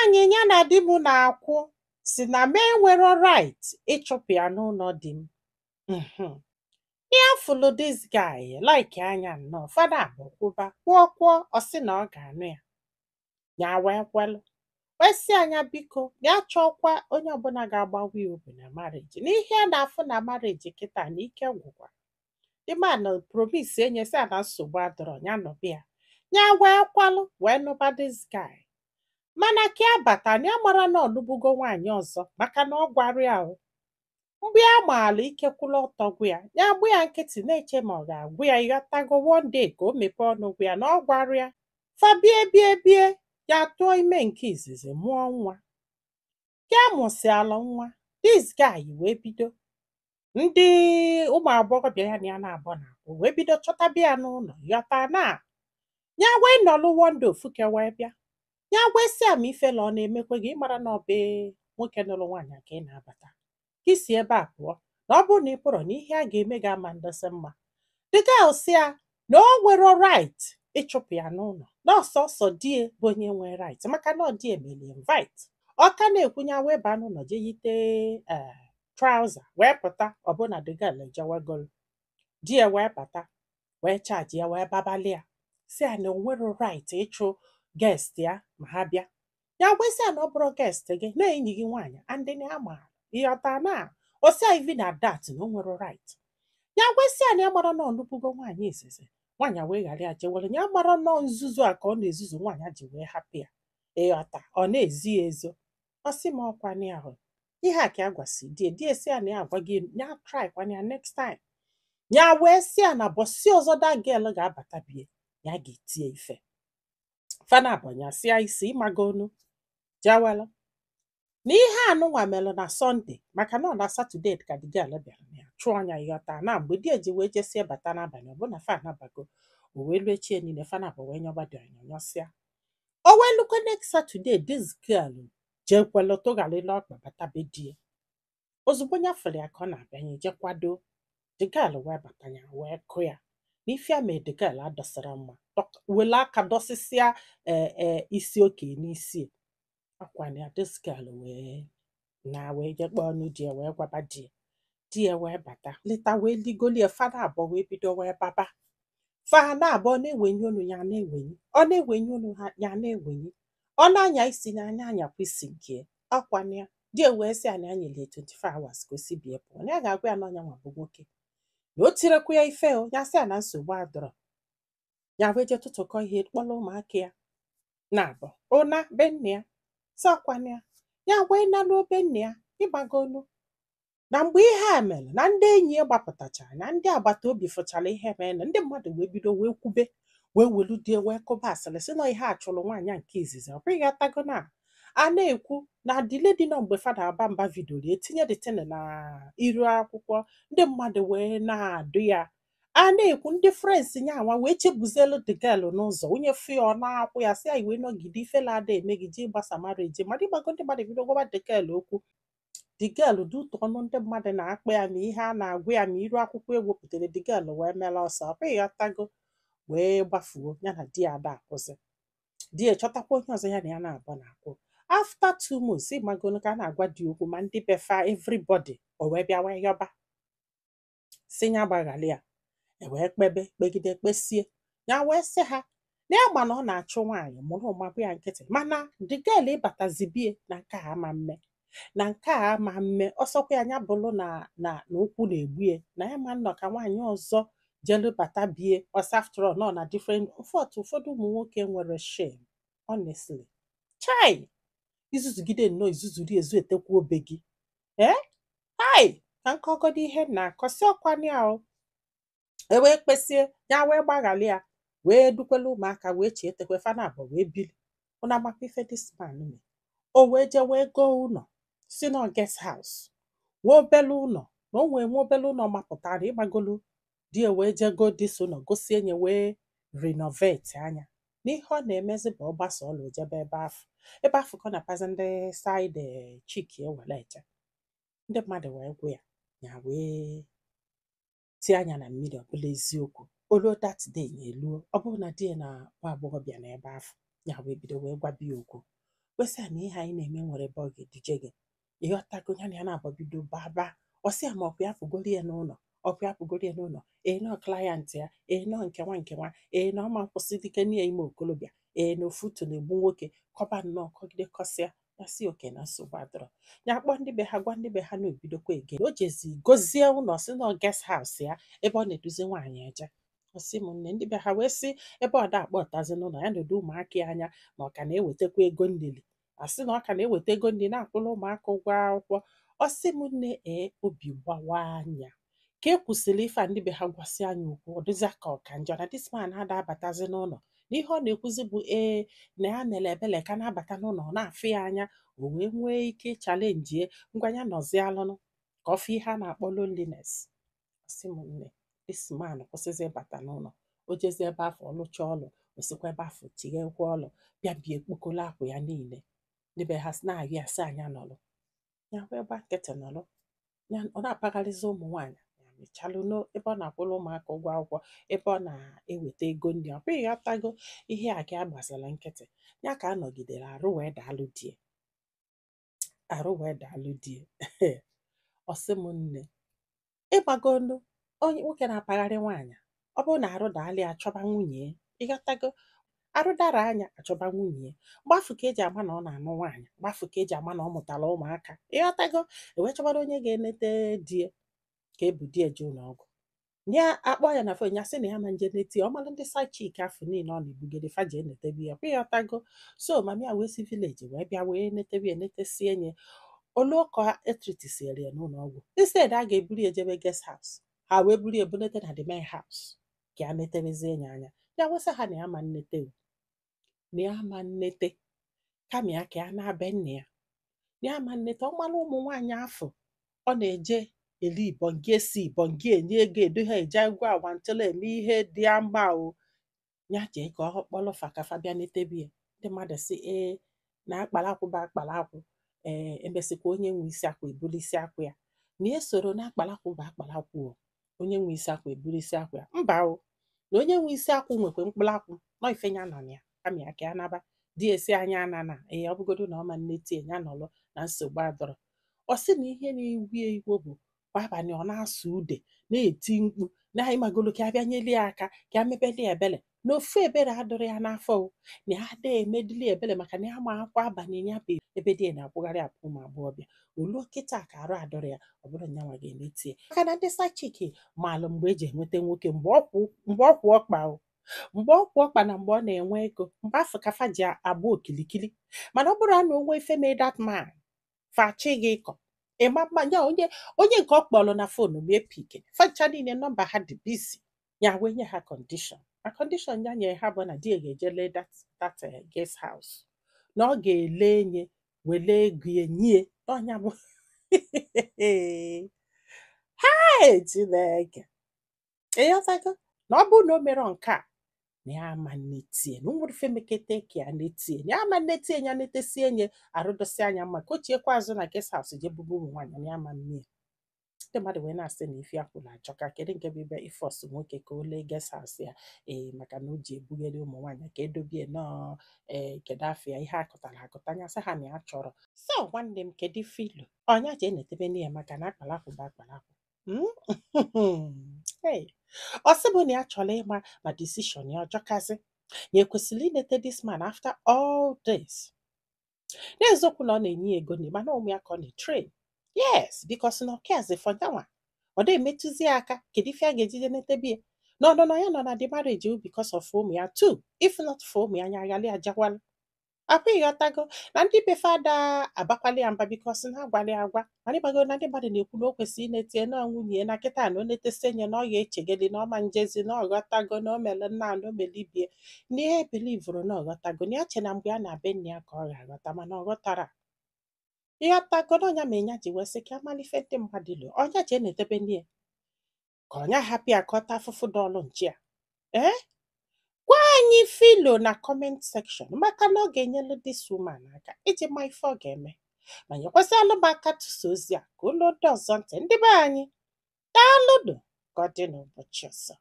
Nwaanyị ya na di m na-akwụ si na m enwero right ịchụpụ ya n'ụlọ di m. Ya fụlụ this guy like anya nnọọ fada bụ kwụba kwụọ kwụọ, ọ sị na ọ ga-anụ ya. Ya wee kwelụ, wee sị anya biko ya chọọkwa onye ọbụla ga-agbawa ya obi na marriage, n'ihe a na-afụ na marriage kịta na ike gwụkwa. The man promise enye sị ya na nsogbu adọrọ ya nọbịa. Ya wee kwalụ wee nụba this guy, mana ka ya bata na ya mara na ọlụbugo nwaanyị ọzọ, maka na ọ gwara ya o mgbe ya maala ike kwụla ọtọ gwa ya, ya gbụ ya nkịtị na-eche ma ọ ga-agwụ ya. Ịghọtago? One day ka o mepee ọnụ gwa ya na ọ gwara ya. Fa bie bie bie, ya tụọ ime nke izizi, mụọ nwa. Ka ya mụsịalụ nwa, this guy wee bido ndị ụmụ agbọghọbịa ya na ya na-abọ na-akwụ wee bido chọtabịa ya n'ụlọ. Ghọta na ya wee nọlụ one day, ofuke wee bịa, ya wee sị ya ma ifela ọ na-emekwe gị, ịmara na ọ bụ nwoke nụrụ nwaanyị ka ị na-abata, ka isi ebe a pụọ, na ọ bụrụ na ị pụrọ na ihe a ga-eme gị ama ndọsị mma. The girl sị ya na o nwere right ịchụpụ ya n'ụlọ, na ọsọsọ die bụ onye nwere right, maka na ọ die mere invite. Ọ ka na-ekwunye, wee baa n'ụlọ jee yite ee trouser wee pụta. Ọbụna the girl ejewegolu di ya wee bata, wee charge ya, wee babalị ya, si ya na o nwere right ịchụ guest ya ma ha bịa. Ya wee sị ya na ọ bụrụ guest gị na enyi gị nwaanyị and na ya maara ịghọta na o si ya even at that na o nwere right. Ya wee sị ya na ya mara na ọnụbugo nwaanyị izizi, nwaanyị wee ghara ya jewere. Ya mara nọọ nzuzu a ka ọ na-ezuzu, nwaanyị ji wee hapụ ya. Ịghọta? Ọ na-ezi ya ezo. Ọ sị m ọkwa ya ahụ ihe a ka ya gwasị die. Die sị ya na ya agwa gị ya try kwana ya next time. Ya wee sị ya na bọsị ọzọ that girl ga-abata bie, ya ga-etie ife fana abọnyasịa isi ịmagonu jewelu. Na ihe anụnwa melụ na Sunday, maka na ọ na Saturday ka the girl bịara na ya chụọ anya. Ịghọta na mgbe di eji wee jesie bata n'abalị, ọ bụ na fa anabago, o wee lue chie niile fana bụ wee nyọba dị anyọnyọsịa. O wee lukwe next Saturday, this girl jekwelu tụgharịla ọkpa bata be die. Ozugbo ya fụrụ ya ka ọ na-abịa, ya eje kwado. The girl wee bata, ya wee kụ ya n'ife a mee. The girl adọsara mma wele aka dọsịsịa ee isi oke n'isi akwa ya. This girl wee na wee je kpọọ ọnụ di ya, wee gwaba di ya. Di ya wee bata leta, wee ligolie fada abụọ, wee bido wee baba fa na abụọ na-ewenye onu ya, na-ewenye, ọ na-ewenye onu ha, ya na-ewenye, ọ na-anya isi na anya anyakwa isi nke ọkwa ya. Di ya wee sị ya na ya nyere ya 24 hours ka o si bie pụọ, na ya ga-agwa ya na ọnya nwa bụ nwoke na o tirekwa ya ife. O ya sị ya na nsogbu adọrọ. Ya wee jee tụtụkọ ihe, kpọrọ ụmụaka ya na abụọ ụna be nne ya. Sị ọkwa ya, ya wee naluo be nne ya. Ịgbagolu na mgbe ihe a mere na ndị enyi ya gbapụtachara na ndị agbata obi fụchara ihe mere, na ndị mmadụ wee bido wee kwube, wee welu die wee kụba asịrị, sị na ihe a chụrụ nwaanyị a nke izizi. Ọ bụghị atago na a na-ekwu na the lady nọ mgbe fada aba mba vidoro etinye the thing na iru akwụkwọ, ndị mmadụ wee na-adụ ya. A na-ekwu ndị friends ya anwa wee chebuzielu the girl n'ụzọ, onye fụ ya ọ na-akwụ ya, sị ya iwe nọgide ifela ada eme gị ji gbasa marriage mmadụ. Ịgbago ndị mmadụ bido gwaba the girl okwu. The girl dutu ọnụ ndị mmadụ na-akpọ ya ma ihe a na-agwa ya ma iru akwụkwọ ewepụtara, the girl wee mere ọsọ. Ọ bụghị ọtago wee gbafuo. Ya na di ya ada akwụsị, di ya chọtakwa onye ọzọ ya na ya na-abụ na-akwụ. After 2 months, ịmagonu ka a na-agwa di okwu ma ndị befa everybody, o wee bịa wee yọba si ya gbaghara ya. E wee kpebe kpegide kpesie, ya wee sị ha na ya ma na ọ na-achụ nwaanyị mụrụ ụmabụ ya nkịtị, mana the girl ịbatazibie na nke a ama mme, na nke a ama mme. Ọsọkwa ya nya bụrụ na ụkwụ na-egbu ya, na ya ma nnọ ka nwaanyị ọzọ jelu bata bie ọsọ. After all, nọ na different ụfọdụ ụfọdụ ụmụ nwoke nwere shame, honestly. Chai, izuzugide nnọọ izuzuri ezu etekwa obe gị. Ee, hai, ka nkọgọdọ ihe na-akọsị ọkwa ya o. E wee kpesie, ya wee gbaghalị ya, wee dukwela ụmụaka, wee chie tekwe fana abụọ wee bili. Ụna amakwa ife this man mee? O wee jee wee goo ụlọ si na guest house, nwee obele ụlọ na o nwee nwe obele ụlọ mapụtara. Ịgbagolu di ya wee jee go this ụlọ gosi enye, wee renovate anya. N'ihe ọ na-emezi bụ ọ gbasa ọlụ jebe ebe afọ, ebe afọ ka ọ na-apazi ndị side chick ewere eje. Ndị mmadụ wee gwụ ya, ya wee tie anya na mmiri. Ọbụla eziokwu, oluo that day ya eluo, ọ bụrụ na di ya na nwa agbọghọbịa na ebe afọ, ya wee bido wee gwa ya okwu. Kwesị ya na ihe anyị na-eme nwere ebe ọ ga-eduje gị. Ịghọtago? Ya na ya na-agbabido baba. Ọ sị ya ma ọkwa ya pụgoro ya n'ụlọ, ọkwa ya pụgoro ya n'ụlọ. Ee, nọ client ya. Ee, nọ nke nwa nke nwa. Ee, na ọma nkwụsị dike n'ihe ime okolobịa. Ee, na ofu utu na-egbu nwoke. Kọba nnọọ, kọgide, kọsịa. Ya si oke na nsogbu adọrọ. Ya kpọọ ndị be ha, gwa ndị be ha na obidokwa ege. O jezi gozie ụlọ, si nọ guest house ya ebe ọ na-eduzi nwaanyị eje. Ọ sị m nne, ndị be ha wee sị ebe ọ da akpọ ọtazi n'ụlọ ya na-edo ụmụaka ya anya, na ọ ka na-ewetakwa ego nlili. Asị na ọ ka na-eweta ego nri, na-akwụrụ ụmụaka ụgwọ akwụkwọ. Ọ sị m nne, ee, obi gbawa anya ka e kwụsịrị ife a. Ndị be ha gwasị anya okwu, ọ dịzịa ka ọ ka njọ na this man ada abatazi n'ụlọ, na ihe ọ na-ekwuzi bụ ee, na ya mere ebele ka na-abata n'ụlọ, ọ na-afụ ya anya. O wee nwee ike challenge ngwa ya nọzi alụnụ ka ọ fụ ihe a na-akpọ loneliness. Ọ sị m nne, this man kwụsịzị ịbata n'ụlọ. O jezi ebe afọ ọlụcha ọlụ, o sikwa ebe afọ tighekwa ọlụ, bịa bie kpokolo akwa ya niile. Ndị be ha sị na-arịọ ya, sị anya nọlụ. Ya wee gba nkịtị nọlụ ya. Ọ na-apagharịzi ụmụ nwaanyị. Ya mechalụ ebe ọ na-akwụrụ ụmụaka ụgwọ akwụkwọ, ebe ọ na-eweta ego nri. Ọ bụghị ghọtago ihe a ka a gbasara nkịtị ya ka a nọgidere arụ wee daalụ die, arụ wee daalụ die. Ọ sị m nne, ịgbagonu onye nwoke na-apagharị nwaanyị, ọ bụrụ na arụ daalụ ya, achọba nwunye ya. Ịghọtago? Arụ dara anya, achọba nwunye ya. Mgbafu ka eji ama na ọ na-anụ nwaanyị, mgbafu ka eji ama na ọ mụtara ụmụaka. Ịghọtago? Ewee chọbara onye ga-enete di ya, ka ebu di eje ụlọ ọgwụ. Ya akpọ ya na phone, ya sị na ya ma nje nete ya. Ọ malụ ndị side chick afọ niile ọ na-ebugede fa ji enetebe ya kwa. Ịghọtago? So mami ya wee si village wee bịa wee netebe ya, netesie nye olu ka etritisiere ya n'ụlọ ọgwụ. Instead a ga-eburu ya jebe guest house, ha wee buru ya bunete na the main house ka ya netebezie ya anya. Ya wesị ha na ya ma nnete o, na ya ma nnete, kama ya ka ya na-abịa nna ya, na ya ma nnete. Ọ malụ ụmụ nwaanyị afọ ọ na-eje eli ibongi, esi ibongi, enye ego, edu ha eje egwu awantịla, eme ihe dị ya mma. O ya jee ka ọ kpọrọ fa ka fa bịa netebe ya. Ndị mmadụ sị ee, na akpara akwụ bụ akpara akwụ. Ee, emesịkwa onye nwe isi akwa eburu isi akwụ ya. Na ya soro na akpara akwụ bụ akpara akwụ o, onye nwe isi akwụ eburu isi akwụ ya. Mba o, na onye nwe isi akwụ nwekwe mkpụrụ akwụ nọ ife ya nọ na ya. Kama ya ka ya naba di esi anya ana na ee, ọ bụgodo na ọ ma nne tie ya nọrọ na nsogbu adọrọ. Ọ sị na ihe na-ewu ya iwe bụ kwa abalị ọ na-asụ ude, na-eti mkpu na ịmagolo ka a bịa nyeli ya aka, ka a mebeli ya ebele, na ofu ebere adịrị ya n'afọ o, na ya ada emedili ebele, maka na ya ma akwa abalị ya bụ ebe di ya na-akwụgharị apụ ụmụ agbọghọbịa oluo kịta ka arụ adọrọ ya. Ọ bụrụ nyanwa ga-emetie maka na ndị side chick maalụ mgbe eji enweta nwoke, mgbe ọ kwụ ọkpa o, mgbe ọ kwụ ọkpa na mgbe ọ na-enwe ego, mgbe afọ ka fa ji agba okilikili. Mana ọ bụrụ na o nwee ife mee that man, fachi gị ịkọ ịma mma ya. Onye nke ọ kpọrọ na phone ma epike facha niile, nọmba ha dị busy. Ya wee nye ha condition, na condition ya nyere ha bụ na di ya ga-eje lee that guest house, na ọ ga-ele enye wele ego ya nye ọnya bụ. Hai, Chineke! Ịghọtago? Na ọ bụrụ na o mere nke a, na ya ama nnetie, na o nwere ife mekete ka ya netie, na ya ama nnetie, ya netesie nye arụdosi anya mma ka o chiekwa azụ na guest house jee bube ụmụ nwaanyị, na ya ama mmie. Ndị mmadụ wee na-asị na ife akwụla achọka. Kedu nke bụ ịbịa ịforce nwoke ka o lee guest house ya? Ee, maka na o ji ebugheri ụmụ nwaanyị ka edobie nọọ. Ee, kedu afọ ya ihe akụtara akụta anya sị ha na ya chọrọ. So nwanne m, kedu ife ilu ọnya ji enetebe ya? Maka na akpalakwụ bụ akpalakwụ. Hey. Ọ sị bụ na ya chọrọ ịma ma decision ya ọjọkazi, ya ekwesịrị inete this man after all this. N'eziokwu na ọ na-enye ya ego nri, mana ụmụ ya ka ọ na-etrain. Yes, because na ọ cares for nyanwa, ọ dị emetụzi ya aka. Kedu ife a ga-ejide netebe ya? Na ọnụnọ ya nọ na the marriage bụ because of ụmụ ya too. If not for ụmụ ya, anya aghalị ajakwala akwa. Ịghọtago? Na ndị be fada abakwala ya mba because na agwala ya agwa. Mana ịgbago na ndị mmadụ na-ekwu na o kwesịrị inetie na nwunye na kịta na o netesi enye, na ọ ga-echegeli na ọma njezi, na ọ ghọtago na o mere nna na o mere ibie, na ihe believeru na ọ ghọtago, na ya che na mgbe a na-be nne ya ka ọ ga-aghọta. Mana ọ ghọtara. Ịghọtago? Na ọnya ma enya ji wee sị ka amalife ndị mmadụ lo ọnya ji enetebe nne ya, ka ọnya hapụ ya ka ọ taa afụfụ dọọlụ nchi a. Ee, gwa anyị filo na comment section, maka na ọ ga-enyelu this woman aka iji ma ife ọ ga-eme. Ma nyekwasịalụ m aka tụsa ozi a ka ụlọ ndị ọzọ ntị. Ndị be anyị, daalụnụ. Ka ọ dị n'ụbọchị ọzọ.